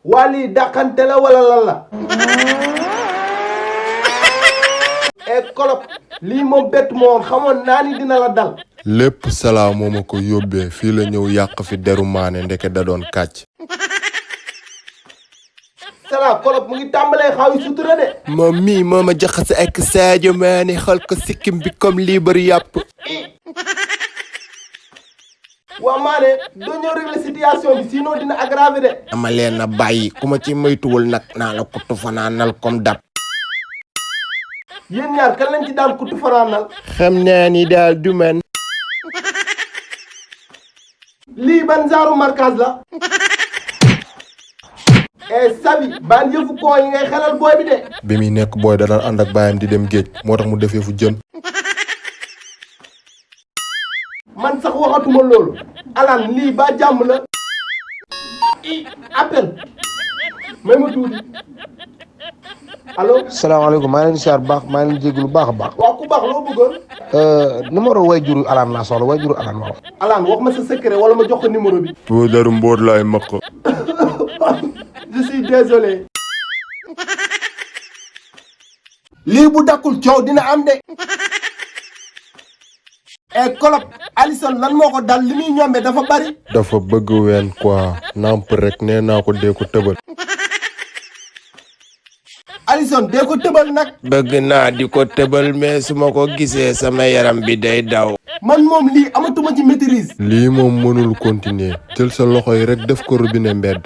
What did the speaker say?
waa lii dàqante la wala lan la. Kolop lii moom bett moom xamoon naa ni dina la dal. lépp Salah moo ma ko yóbbee fii la ñëw yàq fi deru Mané ndeke da doon kàcc. Salah Kolop mu ngi tàmbalee xaw yi sutura de. moom mii moo ma jaxase ak Sadio Mané xool ko sikkim bi comme liibar yàpp. waa Mané doo ñëw régler situation bi sinon dina aggraver de. dama leen a bàyyi ku ma ci moytuwul nag naa la kuttu fanaanal comme dab. yéen ñaar kan lañ ci daan kuttu fanaanal. xam naa ni daal du man. lii ban genre marquage la. Sabi ban yëfu koo yi ngay xelal booy bi de. bi muy nekk booy da daan ànd ak baayam di dem géej moo tax mu defee fu jën. man sax waxatuma loolu. Alan lii ba jàmm la. appel. may ma tuuti. allo. salaamaaleykum maa ngi leen di siyaar bu baax maa ngi leen di jégalu baax a baax. waaw ku baax loo bëggoon. numéro wayjuru Alan laa soxla wayjuru Alan waaw. Alan wax ma sa secret wala ma jox ko numéro bi. boo daru mboot laay maq. je suis désolé. lii bu dakkul coow dina am de. Kolop Alisson lan moo ko dal li muy ñombe dafa bari. dafa bëgg ween quoi namp rek nee naa ko dee ko tëbal. Alisson dee ko tëbal nag. bëgg naa di ko tëbal mais su ma ko gisee sama yaram bi day daw. man moom lii amatuma ci maîtrise. lii moom mënul continuer jël sa loxo yi rek def ko robinet mbedd.